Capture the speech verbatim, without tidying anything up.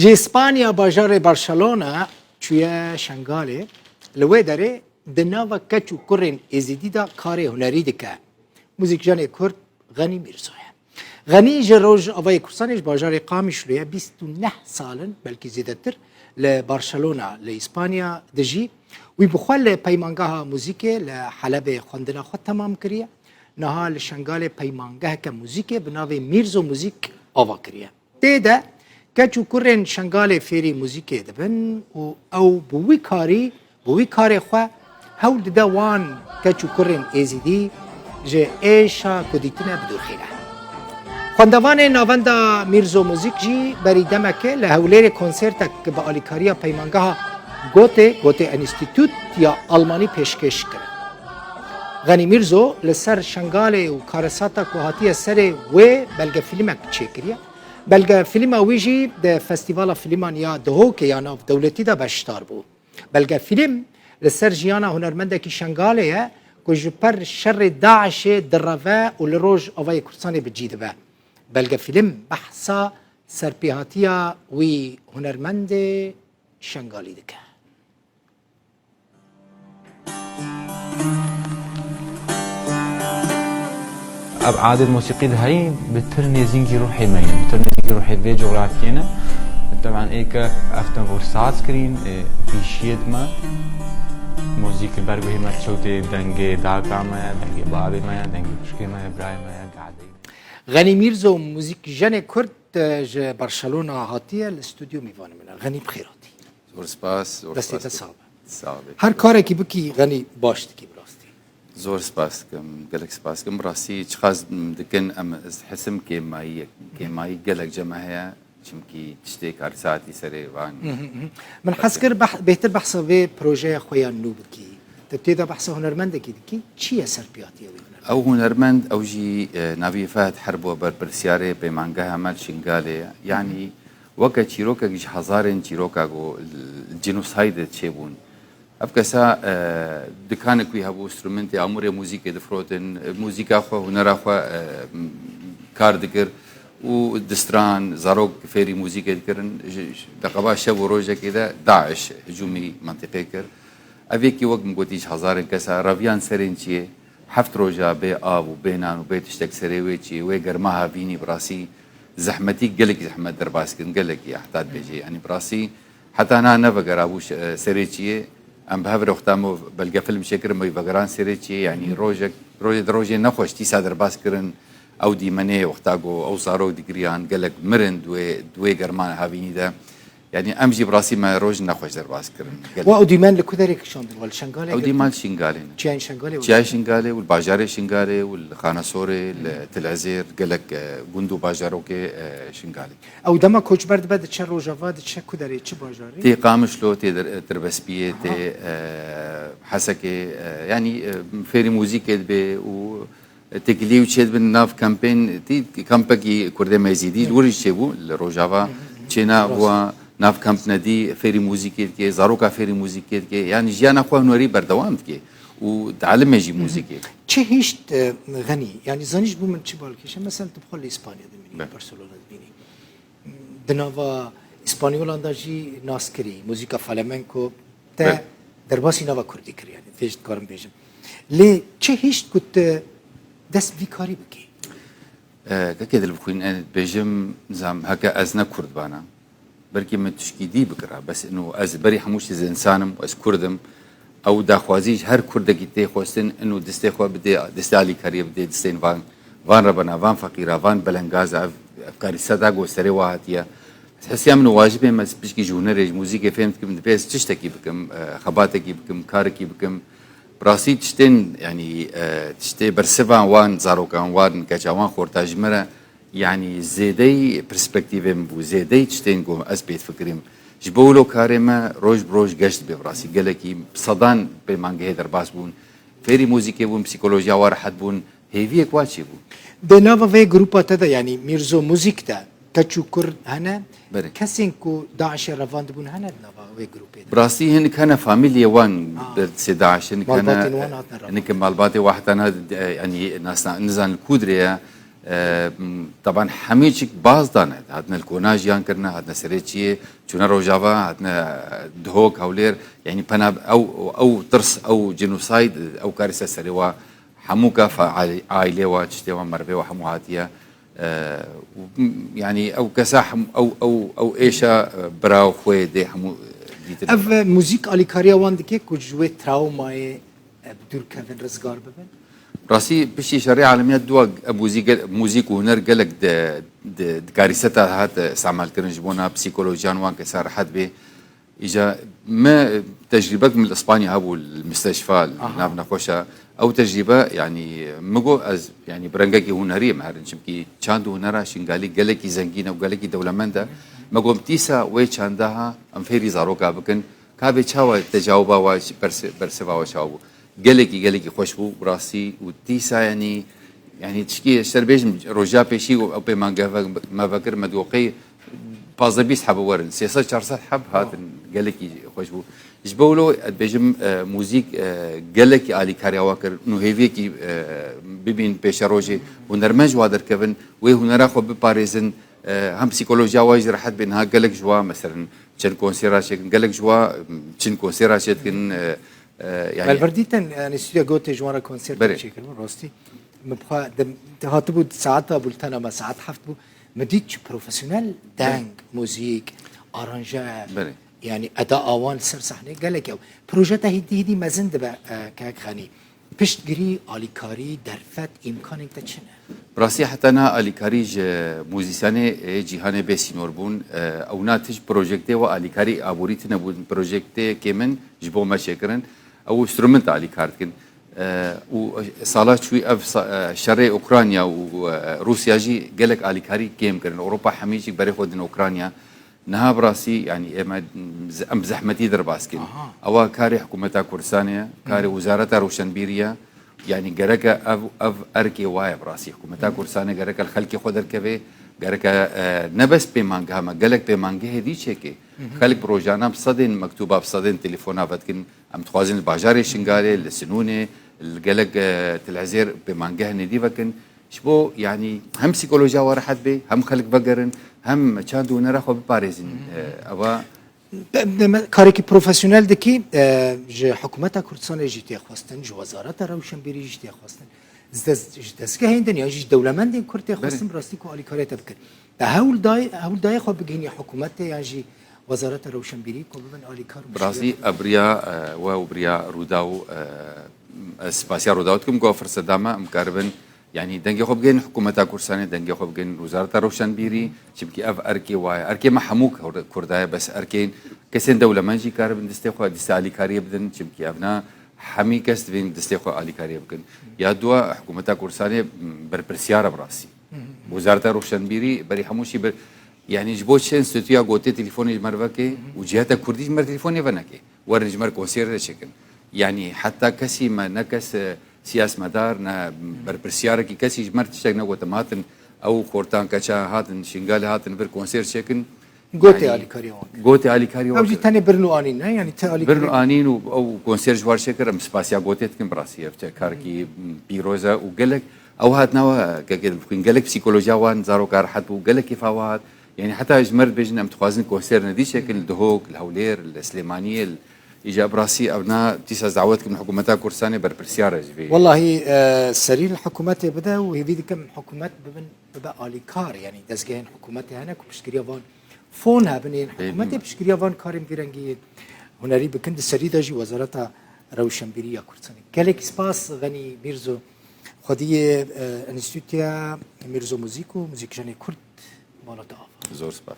Ji Îspanya bajarê Barcelona çûye Şengalê, li wê derê di nava keç û kurên Êzidî de karê hunerî dike. Muzîkjenê Kurd Xenî Mîrzo ye. Xenî ji Rojavayê Kurdistanê, ji bajarê Qamişlo ye, bîst û neh sal in, belkî zêdetir, li Barcelona, li Îspanya dijî. Wî bi xwe li peymangeha muzîkê li Helebê xwendina xwe temam kiriye. Niha li Şengalê peymangeheke muzîkê bi navê Mîrzo Muzîk ava kiriye. Tê de keç û kurên Şengalê fêrî muzîkê dibin û ew bi wî karî, bi wî karê xwe hewl dide wan keç û kurên Êzîdî ji êşa ku dîtine bidûxîne. Xwendevanê Navenda Mîrzo Muzîk jî berî demekê li Hewlêrê konsertek bi alîkariya peymangeha Goethe, Goethe Enstîtût ya Almanî pêşkêş kir. Xenî Mîrzo li ser Şengalê û karesata ku hatiye serê wê belgefîlmek çêkiriye. Belgefîlma wî jî di Festîvala Fîlman ya Duhokê ya navdewletî de beşdar bû. Belgefîlm li ser jiyana hunermendekî Şengalê ye ku ji per şerê DAIŞê direve û li Rojavayê Kurdistanê bi cî dibe. Belgefîlm behsa serpêhatiya wî hunermendê Şengalî dike. Ev adê mosîqî de heyî bi tir nêzîngî ruhê me ye, bi tir nêzîngî ruhê vê coxrafiyê ne. Teban ê ke ev tevor saz kirîn, ê, pîşiyê me. Muzîk li ber guhê me çewtê dengê daka me ye, dengê bavê me ye, dengê xwişkê me ye, birayê me ye, gadeyê me ye. Xenî Mîrzo, muzîkjenê Kurd, e, ji Barcelona hatiye, li stûdyo mîvanê min e. Xenî, bi xêr hatî. Zor spas, zor Destê spas. Te sax be. Sax be. Her karekî bikî, Xenî, baş dikî bi rastî. Zor spas dikim, gelek spas dikim. Bi rastî çiqas dikin em, ez dihisim kêmayî, kêmayî gelek cem heye. Çimkî tiştê karî saetî serê van. Mhm, mhm. Min hez kir beh-, bêhtir behsa vê projeya xwe ya nû bikî. Tu tê de behsa hunermendekî dikî? Çi ye serpêhatiya wî hunermend? Ew hunermend, ew jî, e, navê Fehd Herbo, berpirsyarê peymangeha me li Şingalê ye. Yanî weke çîrokek ji hezarên çîroka ku li, li cînosayde çêbûn. Ev kesa, e, dikanek wî hebû, înstrumentê, amûrê muzîkê difirotin, e, muzîka xwe, hunera xwe, e, m-, kar dikir û distran, zarok fêrî muzîkê dikirin. Ji, ji, di qeba şev û rojekê de DAIŞ hicûmî mentiqê kir. Ev yekî, wek min gotî, ji hezarên kesa reviyan serên çiyê, heft roja bê av û bê nan û bê tiştek serê wê çiyê, wê germa havînî bi rastî zehmetî, gelekî zehmet derbas kirin, gelekî heta dibêjê. Yanî bi rastî heta niha nevegerabû ş-, e, serê çiyê. Em bi hev re wexta me belgefilm çêkirin, me vegeran serê çiyê. Yanî rojek, rojê di rojê nexweş dîsa derbas kirin. Ew dîmenê wexta ku ew zarok digiriyan, gelek mirin di wê, di wê germa havînî de. Yanî em jî bi rastî me roj nexweş derbas kirin. Gelek. Wa ew dîmen li ku derê kişandin? Wa li Şengalê girtin? Ew dîmen li Şingalê ne. Çiyayên Şengalê û Çiyayê Şingalê û li bajarê Şingalê û li Xanesorê, li Til Ezêr, gelek, e, gund û bajarokê, e, Şingalê. Ew dema koçber dibe, diçe Rojava, diçe ku derê, çi bajarî? Tê Qamişlo, tê Der-, Dirbespiyê, tê, e, Hesekê, e, yanî, e, fêrî muzîkê dibe û têkiliyê wî çêdibin nav kampên, tê kampekî Kurdê Mezîdî li wir jî çêbû, li Rojava çêna wa nav kamp nedî fêrî muzîkê dike, zaroka fêrî muzîkê dike. Yanî jiyana xwe hunerî berdewam dike û dielime jî muzîkê. Çi hişt, e, Xenî? Yanî zanî ji bo min çi balkêş e? Mesela tu bi xwe li Îspanya dimînî, Be. Barcelona dimînî. Di nava Îspanyolan de jî nas kirî, muzîka flamenco te Be. derbasî nava kurdî kir, yanî vê jî dikarim bêjim. Lê çi hişt ku tu dest vî karî bikî? E, kekê dilbixwîn, e, bêjim, zam, heke ez ne Kurd bana, belkî min tişkî dî bikira. Bes ino ez berî hemû tiştî ez însan im, ez Kurd im. Ew daxwazî ji her Kurdekî tê xwestin, ino distê xwe bidê, distê alîkariyê bidê, distên van, van rebena, van feqîra, van belengaza, ev, ev karîseta ku serê wa hatiye. Ez hesiya min û wajibê me, ez pişkî ji hunerê, ji muzîkê fêm dikim, dibê ez tiştekî bikim, e, xebatekî bikim, karekî bikim. Bi rastî tiştên, yanî, e, tiştê bersivan wan zarokan, wan keça wan xorta ji me re, yanî zêdeyî perspektîvê min bû, zêdeyî tiştên ku ez pê difikirîm. Ji bo wilo karê me roj bi roj geş dibe bi rastî. Gelekî sedan peymangehê derbas bûn. Fêrî muzîkê bûn, psîkolojiya wan rehet bûn. Hêviyek wa çêbû. Di nava vê grupa te de, yanî Mîrzo Muzîk de, keç û kur hene? Belê. Kesên ku DAIŞê revandibûn hene di nava wê grûpê de? Bi rastî hinek hene, famîliyê wan Ah. bi destê DAIŞ, hinek hene, Malbatên wan hatine revandin. Hinek malbatê wan heta niha, e, yanî nasna, nizan li ku dirê ye. E, m, taban hemî çik baz dane. Hatine li kona jiyan kirine, hatine serê çiyê, çûne Rojava, hatine, e, Dihok, Hewlêr. Yanî pena ew, ew tirs, ew genocide, ew karî ser serê wa hemû ka fa-, aî-, aîlê wa, çiştê wa, mervê wa hemû hatiye. E, û, m, yanî ew kesa hem, ew, ew, ew êşa, e, bira xwê dê hemû, e, dîtin. Ev, e, muzîk alîkariya wan dike ku ji wê trawmayê, e, bi dûr kevin, rizgar bibin? Rastî piştî şerê alemiya dua, e, muzîk, muzîk û huner gelek di, di, di karîseta hat, e, îstemal kirin ji bona psîkolojiyan wan kesa rehet bê. Îca me tecrîbek min li Îspanya hebû, li misteşfa, li Aha. nav nexweşa. Ew tecrîbe, yanî, min got ez, yanî, bi rengekî hunerî me herin, çimkî çand û hunera Şingalî gelekî zengîn e û gelekî dewlemend e. Me got, dîsa wê çanda ha, em fêrî zaroka bikin, ka vê çawa tecawuba wa, bersi-, bersiva wa çawa bû. Gelekî, gelekî xweş bû, bi rastî, û dîsa, yanî, yanî, tişkî ji te bêjim, roja pêşî ew pêmangeh ve-, me vekir, me digot, qey pazdeh bîst hebe werin, sê sed çar sed heb hatin, gelekî xweş bû. Ji bo wilo, ez dibêjim, e, muzîk, e, gelekî alîkariya wa kir. Nû hêviyekî, e, bibîn pêşerojê, hunermend ji wa derkevin, wê hunera xwe biparêzin, e, hem psîkolojiya wa jî rehet bê. Niha gelek ji wa, meselen, çend konsera çêkin, gelek ji wa, m, çend konsera çêdikin, e, e, yanî Belverdîtin, e, Enstîtuya Gotê ji wan re konsertê Belê. çêkiribû, rastî. Min bi xwe di, di hatibû di saeta bultena me, saet heft bû. Min dît çi profesyonel deng, muzîk, aranjer, Belê. yanî eda awan li ser sahnê gelek ew. Proje te hîdî hîdî mezin dibe, e, kek Xenî. Piştgirî, alîkarî, derfet, îmkanên te çi ne? Bi rastî heta niha alîkarî ji muzîsyenê ê cîhanê bê sînor bûn. E, ew na tişt projektê we alîkarî aborî tune bûn. Projektê yekê min ji bo me çêkirin. Ew instrument alîkar dikin. E, û sala çûyî ev sa-, e, şerê Ukrayna û, e, Rûsya jî gelek alîkarî kêm kirin. Ewropa hemî jî berê xwe din Ukrayna. Niha bi rastî, yanî, ême z-, em bi zehmetî derbas kin. Aha. Ewa karê hikûmeta Kurdistanê ye, karê Hı. Wezareta Rewşenbîrî ye. Yanî gereke ev, ev erkê wa ye bi rastî. Hikûmeta Hı. Kurdistanê gereke li xelkê xwe derkeve, gereke, e, ne bes pêmangeha me, gelek pêmangehê dî çêke. Hı hı. Xelk bi rojana bi sedên mektûba, bi sedên telefona vedikin. Em dixwazin li bajarê Şingalê, li Sinûnê, li gelek, e, tilhezêr pêmangeh nêdî vekin. Ji bo, yanî, hem psîkolojiya we rehet bê, hem xelk vegerin, hem çand û hunera xwe biparêzin. E, eva Be-, be-, me-, karekî profesyonel dikî, e, ji hikûmeta Kurdistanê jî tê xwestin, ji Wezareta Rewşenbîrî jî tê xwestin. Ji dez-, ji dezgehên din yan jî ji dewlemendên Kurd tê xwestin Belê. bi rastî ku alîkariyê te bikin. Te hewl dayê, hewl dayê xwe bigihînî hikûmetê yan jî Wezareta Rewşenbîrî ku bibin alîkar û Bi rastî, piştgiriyek? e, biriya, e, we û biriya Rûdaw, e, ez spasiya Rûdaw dikim, ku ew firset da me, em karibin, yanî dengê xwe bigihînin hikûmeta Kurdistanê, dengê xwe bigihînin Wezareta Rewşenbîrî, çimkî ev erkê wa ye. Erkê me hemû Kur-, Kurda ye, bes erkên kesên dewlemend jî karibin destê xwe, destê alîkariyê bidin, çimkî ev na hemî kes divên destê xwe alîkariyê bikin. Ya dua, hikûmeta Kurdistanê, m, berpirsiyar e bi rastî. Wezareta Rewşenbîrî berî hemû şî bir, yanî ji bo çi Enstîtuya Gotê telefonê ji me re veke û ciheta Kurdî ji me re telefonê veneke. Werin ji me re konserê çêkin. Yanî heta kesî me, ne kes, e, siyasmedar, ne berpirsiyarekî kesî ji me re tiştek negote. Me hatin ew xortan keça hatin Şingalê hatin vir konser çêkin. Gotê Yanî alîkariya wan kir. Gotê alîkariya wan Ew jî kir. tenê birin û anîn, ne? Yanî te alîkarî Birin û anîn û ew konser ji war çêkir, em spasiya Gotê dikin, bi rastî ev te karekî pîroz e û gelek ew hat nawe, gelek psîkolojiya wan zaroka rehet bû, gelek kêfa wan hat. Yanî heta ji me re dibêjin em dixwazin konser nedî çêkin li Dihok, li Hewlêr, li Silêmaniyê, li, îca bi rastî ev na dîsa ez dawet dikim hikûmeta Kurdistanê berpirsiyar e ji vê. Wellahî, e, serî li hikûmetê bide û hêvî dikim hikûmet bibin, bibe alîkar, yanî dezgehên hikûmetê hene ku piştgiriya van fon hebin yên Ê, hikûmetê, bî- piştgiriya van karên vî rengî hunerî bikin. Di serî de jî Wezareta Rewşenbîrî ya Kurdistanê. Gelekî spas Xenî Mîrzo, xwediyê, e, Enstîtuya Mîrzo Muzîk û Muzîkjenê Kurd, mala te ava. Zor spas.